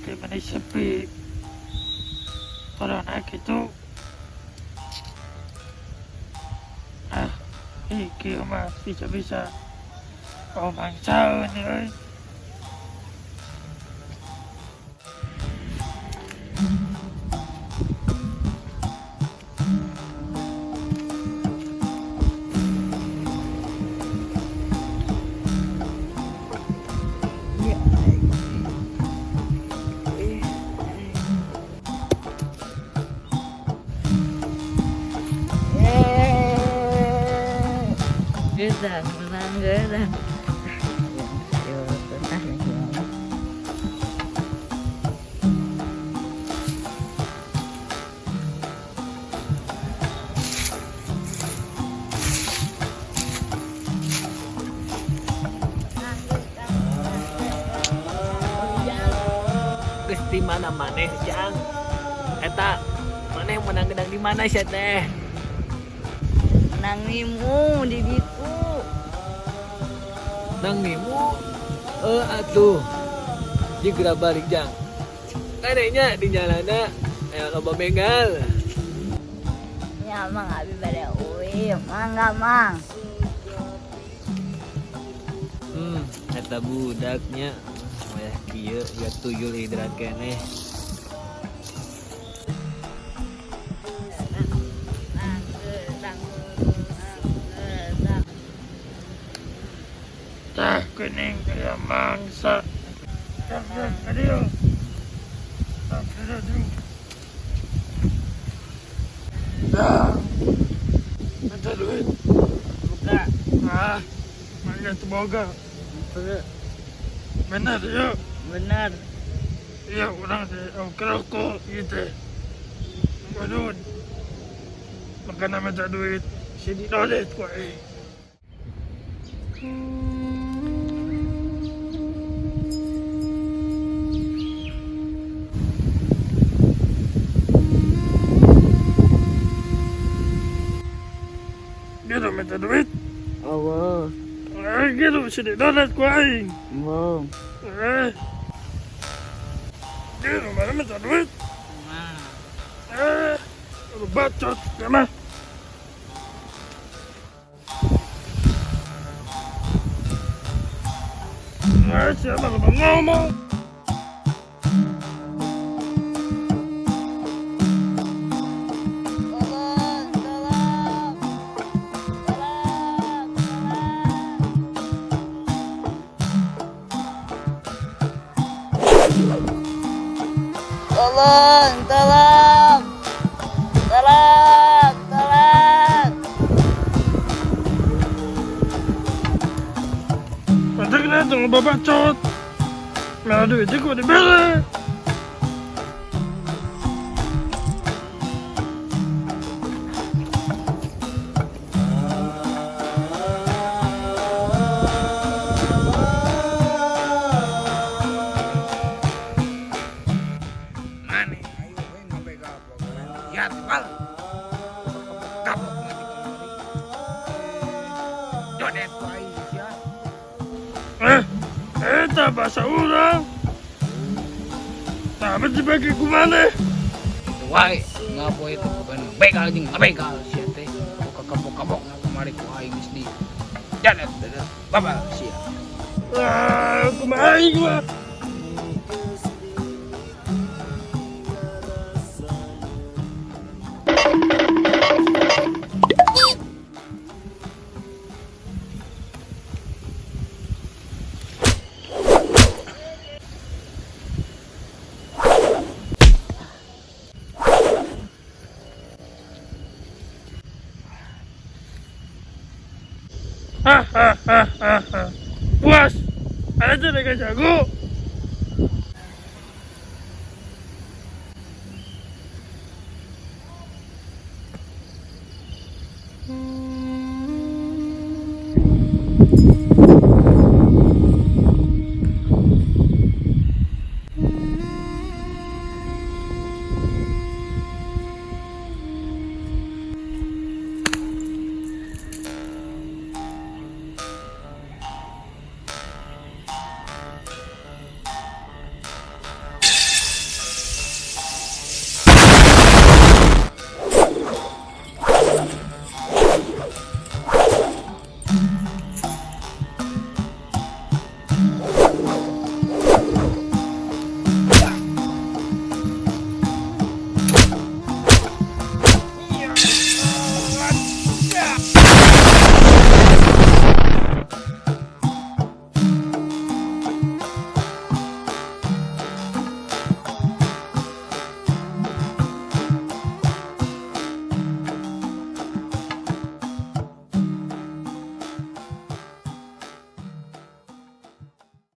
Teh meni sepi. Corona gitu. Ah, ih kieu mah bisa-bisa. Oh, mangsaeun euy. Gedang, menang gedang. Yo, ah, yo. Geus di mana maneh, Jang? Eta maneh menang gedang di mana sia teh? Menang nimu di ditu. Nang nimu? Eh atuh. Jigera balik, Jang. Kadenya di jalana aya loba begal. Ya Mang, abi bade uih. Mangga, Mang. Eta budaknya. Wayah kieu ya tuyul hidran keneh. Menang gedang, menang gedang. Tah geuning aya mangsa. Jang, jang, ka dieu. Tah, dieu, dieu. Tah. Minta duit. Buka. Ah, mana teu boga. Bener yuk. Bener. Iya, urang teh kerokok ieu teh. Waduh. Makana minta duit. Sini dolet ku aing. Gitu minta duit. Oh, Eh, gitu sini dolet ku aing. wow. Eh. Gitu mana minta duit. Nah. Eh, lu bacot, ya mah. Eh, siapa lu ngomong? Tolong, tolong. Tolong, tolong. Tolong, tolong. Tolong, tolong. Nanti kena tunggu bacot. Mana duitnya gua dibeli. Mana? Ayo, we ngabegal ya, pal. Kapok nanti kamari. Dodet ku aing sia. Eh, eta bahasa urang. Nah, dibagi ku maneh? Itu wae, ngapo itu bukan begal jeung ngabegal sia teh. Buka kapok-kapok kamari ku aing geus di. Dodet, dodet, babal sia. Ah, kumaha aing mah. Hahaha. Puas. Ada dengan jago.